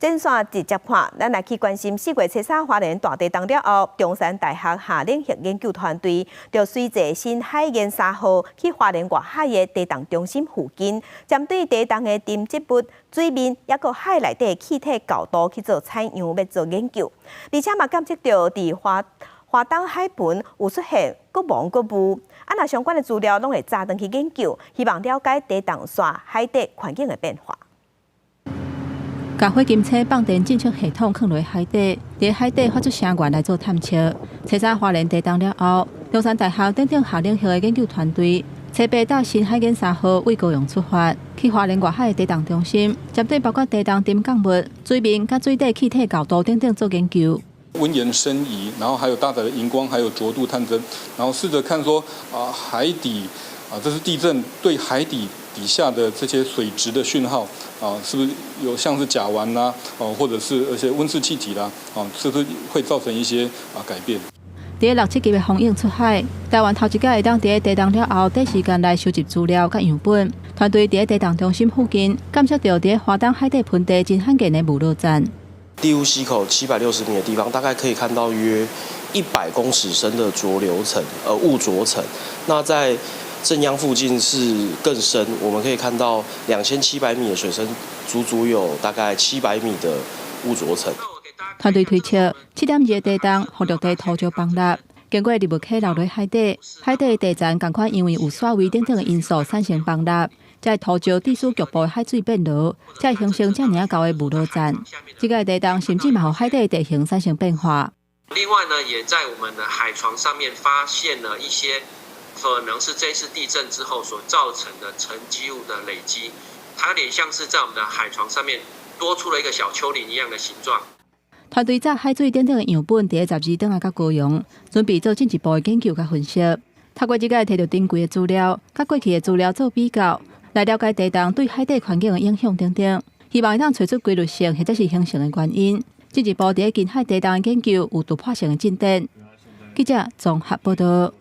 前線直接看，咱來去關心4月初三花蓮大地動了後，中山大學夏令營研究團隊就隨坐新海燕3號去花蓮外海的地動中心附近，針對地動的沉積物、水面抑閣海內底氣體厚度去做採樣，欲做研究。而且嘛監測著佇花花東海盆有出現閣霧閣霧，啊若相關的資料攏會早轉去研究，希望了解地動煞海底環境的變化。共火金星放電偵測系統囥落海底，佇海底發出聲源來做探測。初三花蓮地動了後，中山大學等等夏令營的研究團隊，初八搭新海燕3號對高雄出發，去花蓮外海的地動中心，針對包括地動沉降物、水面佮水底氣體厚度等等做研究。溫鹽深儀，然後還有搭載的熒光，還有濁度探針，然後試着看說啊海底啊，這是地震對海底底下的這些水質的訊號啊，是不是有像是甲烷啦，哦，或者是一些溫室氣體啦，啊，是不是會造成一些啊改變？佇六七級的風湧出海，台灣頭一擺會當佇地動了後，短時間內收集資料佮樣本。團隊佇地動中心附近，監測著佇花東海底盆地真罕見的霧落層。地烏溪口760米的地方，大概可以看到約100公尺深的濁流層，霧濁層。那在正央附近是更深，我們可以看到2700米的水深，足足有大概700米的霧濁層。團隊推測，7.2的地動，予陸地土石崩塌，經過入物體流落海底，海底的地層仝款因為有水位等等的因素產生崩塌，才土石致使局部的海水變濁，才會形成遮爾仔厚的霧落層。這個地動甚至嘛予海底的地形產生變化。另外呢，也在我們的海床上面發現了一些可能是這次地震之後所造成的沉積物的累積，它有點像是在我們的海床上面多出了一個小丘陵一樣的形狀。團隊載海水等等的樣本，佇12轉來到高雄，準備做進一步的研究佮分析。透過這個提著珍貴的資料，佮過去的資料做比較，來了解地動對海底環境的影響等等，希望會當揣出規律性或者是形成的原因。進一步佇近海地動的研究有突破性的進展。記者綜合報導。